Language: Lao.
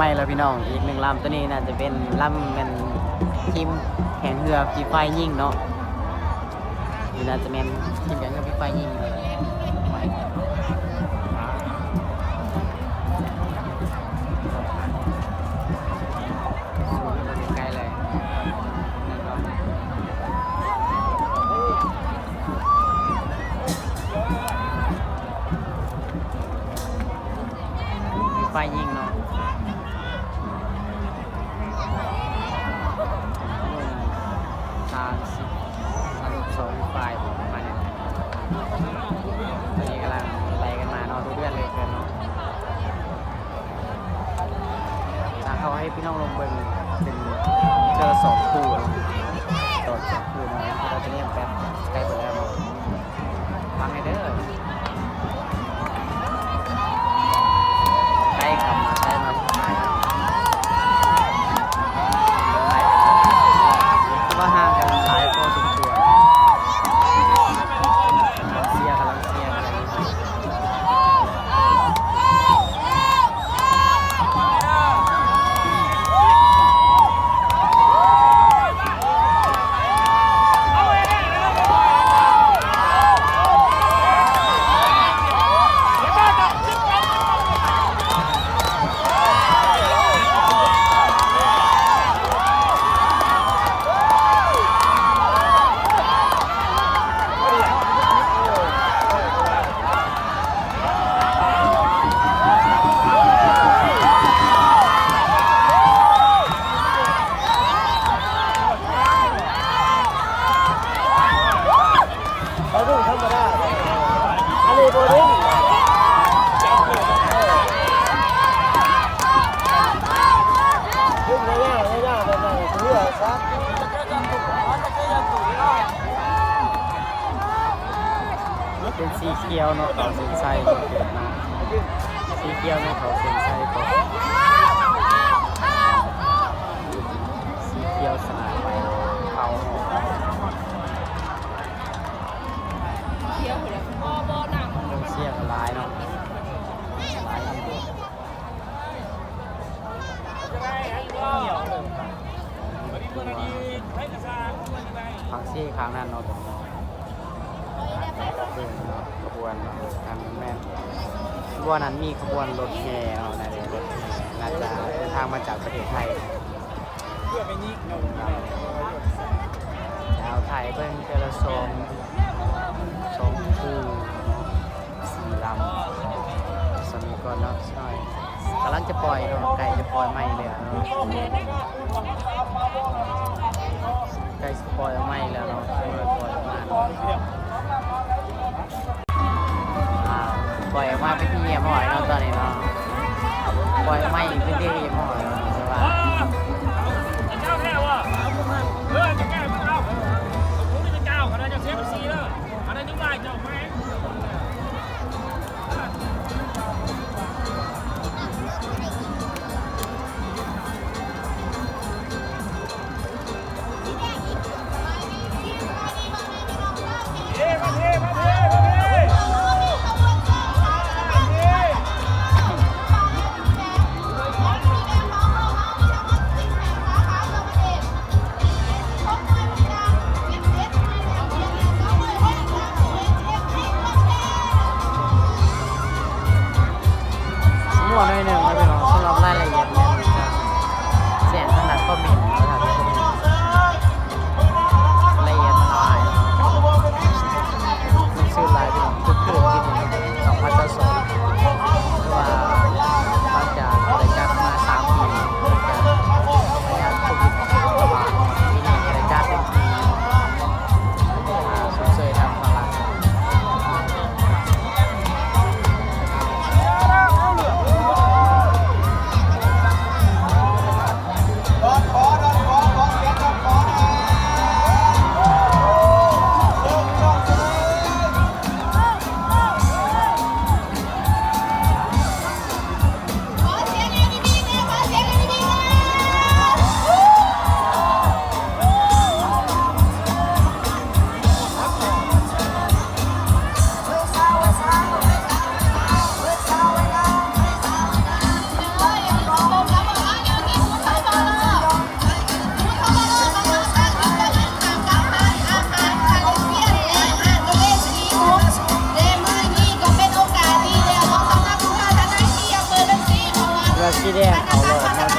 ໃໝ່ແລ້ວພີ່ນ້ອງ ອີກໜຶ່ງລຳ. ໂຕນີ້ໜ້າຈະເປັນລຳແມ່ນທີມແຂ່ງເຮືອຟຣີໄຟຍິງເນາະ. ນີ້ໜ້າຈະແມ່ນທີມແຂ່ງເຮືອຟຣີໄຟຍິງເລີຍ. ສວນໄປໄກເລີຍ. ໄຟຍິງເນາະ. ສາມສິບ ສາມສິບສອງປາຍປະມານນີ້. ຕອນນີ້ກຳລັງໄລ່ກັນມາເນາະ ດຸເດືອດເຫຼືອເກີນເນາະ. ອ່າ ເອົາໃຫ້ພີ່ນ້ອງລອງເບິ່ງເປັນເທື່ອລະສອງຄູ່ເນາະ ຕອນສອງຄູ່ເນາະ. ເຮົາຈະເລີ່ມແບບໃກ້ເບິດແລ້ວເນາະ. ຟັງແດ່ເດີ ໄດ້ເຂົ້າມາ ໄດ້ມາ ຄືວ່າຫ່າງກັນຫຼາຍພໍສົມຄວນ. ກຳລັງເຊຍ ກຳລັງເຊຍ ກຳລັງເຊຍ. ເປັນສີຂຽວເນາະ ເຂົ້າເສັ້ນໄຊເກີດມາ. ສີຂຽວເນາະ ເຂົ້າເສັ້ນໄຊກ່ອນ. ສີຂຽວຊະນະໄປ ເຂົ້າຮອບ. ກອງເຊຍກໍຫຼາຍເນາະ ຫຼາຍ. ຝັ່ງຊີຂ້າງນັ້ນເນາະ ຂະບວນເນາະ ອັນແມ່ນ ຂະບວນນັ້ນມີຂະບວນລົດແຫ່ເນາະ ໜ້າຈະລົດແຫ່ ໜ້າຈະເດີນທາງມາຈາກປະເທດໄທ. ດາວໄທເບິ່ງເທື່ອລະສອງ ສອງຄູ່ເນາະ ສີ່ລຳ. ສ່ຳນີ້ກ່ອນເນາະ ກຳລັງຈະປ່ອຍເນາະ ໃກ້ຈະປ່ອຍໃໝ່ແລ້ວເນາະ ໃກ້ຊິປ່ອຍອອກໃໝ່ແລ້ວເນາະ ປ່ອຍອອກມາເນາະ. ອ່າ ປ່ອຍອອກມາເປັນທີ່ຮຽບຮ້ອຍເນາະ ຕອນນີ້ເນາະ ປ່ອຍອອກມາອີກເປັນທີ່ຮຽບຮ້ອຍເນາະ ແຕ່ວ່າ ເຈົ້າແທ້ບໍ່? ເອີ ເຈົ້າແກ້ເບິ່ງເອົາ ບໍ່ມີເຈົ້າ ຂະໜາດເຈົ້າເຊຟຊີເດີ ອັນນັ້ນຍັງວ່າເຈົ້າແມ່ນ. ເ ສີແດງເຂົ້າລອບເນາະ